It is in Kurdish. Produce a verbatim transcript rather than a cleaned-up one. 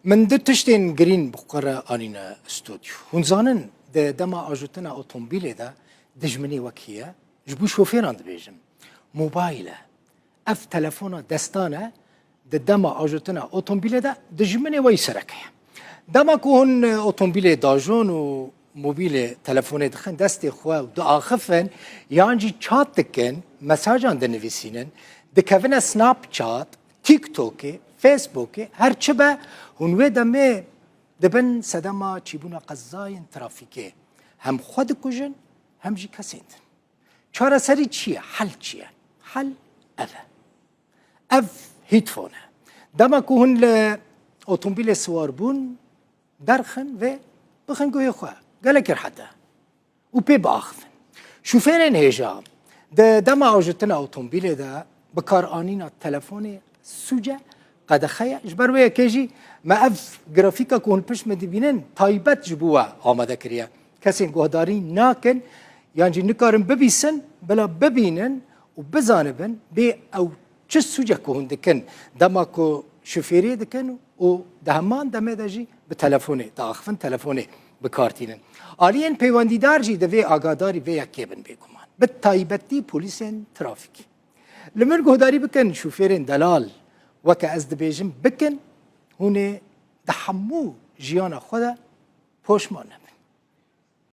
Min du tiştên girîn bi xwe re anîne stûdyo. Hûn zanin, di dema ajotina otomobîlê de dijminê wek heye, ji bo şofêran dibêjim. Mobayle, ev telefona destan e, di dema ajotina otomobîlê de dijminê wê sereke ye. Dema ku hûn, e, otomobîlê dajon û mobîlê telefonê dixin destê xwe û diaxifin, yan jî chat dikin, mesajan dinivîsînin, dikevine Snapchat, TikTokê, Facebookê, her çi be, hûn wê demê dibin sedema çîbûna qezayên trafîkê. Hem xwe dikujin, hem jî kesên din. Çareserî çi ye? Hel çi ye? Hel ev e. Ev headphone e. Dema ku hûn li otomobîlê siwar bûn, derxin vê, bixin guhê xwe. Gelekî rehet e. Û pê biaxivin. Şofêrên hêja di dema ajotina otomobîlê de bikaranîna telefonê sûc e, qedexe ye. Ji ber wê yekê jî me ev grafîka ku hûn pişt min dibînin taybet ji bo we amade kiriye. Kesên guhdarî nakin, yan jî nikarin bibîsin, bila bibînin û bizanibin bê ew çi sûcek ku hûn dikin, dema ku şofêriyê dikin û di heman demê de jî bi telefonê diaxifin, telefonê bi kar tînin. Aliyên peywendîdar jî divê agadarî vê yekê bin bêguman. Bi taybetî polîsên trafîkî. Li min guhdarî bikin, şofêrên delal, weke ez dibêjim bikin, hûn ê di hemû jiyana xwe de poşman nebin.